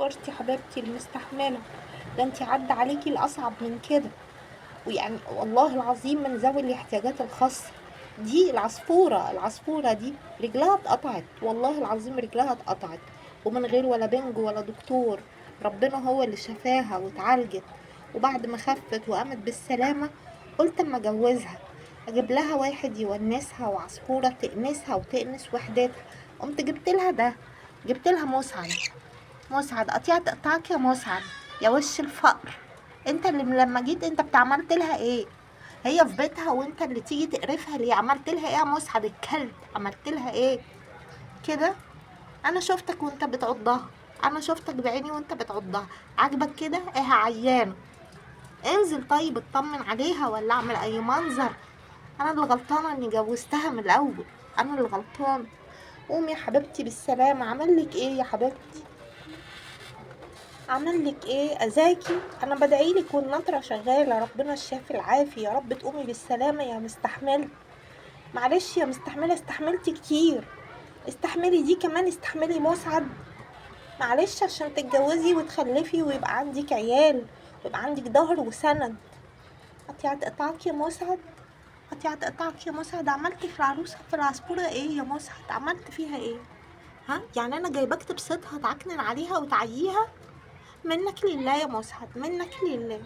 عصفورتي حبيبتي المستحملة، ده انتي عدى عليكي الأصعب من كده. ويعني والله العظيم من ذوي الاحتياجات الخاصة دي، العصفورة، العصفورة دي رجلها اتقطعت، والله العظيم رجلها اتقطعت، ومن غير ولا بنج ولا دكتور، ربنا هو اللي شفاها واتعالجت. وبعد ما خفت وقامت بالسلامة قلت اما اجوزها، اجيب لها واحد يونسها وعصفورة تأنسها وتأنس وحدتها. قمت جبت لها ده، جبت لها مسعد. مسعد قطيعة تقطعك يا مسعد، يا وش الفقر، انت اللي لما جيت انت بتعملت لها ايه؟ هي في بيتها وانت اللي تيجي تقرفها ليه؟ عملت لها ايه يا مسعد الكلب؟ عملت لها ايه كده؟ انا شفتك وانت بتعضها، انا شفتك بعيني وانت بتعضها، عاجبك كده؟ ايه عيانه؟ انزل طيب اطمن عليها ولا اعمل اي منظر. انا اللي غلطانه اني جوزتها من الاول، انا اللي غلطانه. قومي يا حبيبتي بالسلامه. عمل لك ايه يا حبيبتي؟ عمل لك ايه؟ اذاكي؟ انا بدعيلك والنطره شغاله، ربنا الشافي العافي، يا رب تقومي بالسلامه يا مستحمله. معلش يا مستحمله، استحملتي كتير، استحملي دي كمان، استحملي مسعد معلش، عشان تتجوزي وتخلفي ويبقى عندك عيال ويبقى عندك ظهر وسند. قطيعة تقطعك يا مسعد، قطيعة تقطعك يا مسعد. عملت في العروسة في العصفورة ايه يا مسعد؟ عملت فيها ايه؟ ها؟ يعني انا جايباك تبسطها تعكنن عليها وتعييها؟ منك لله يا مسعد، منك لله.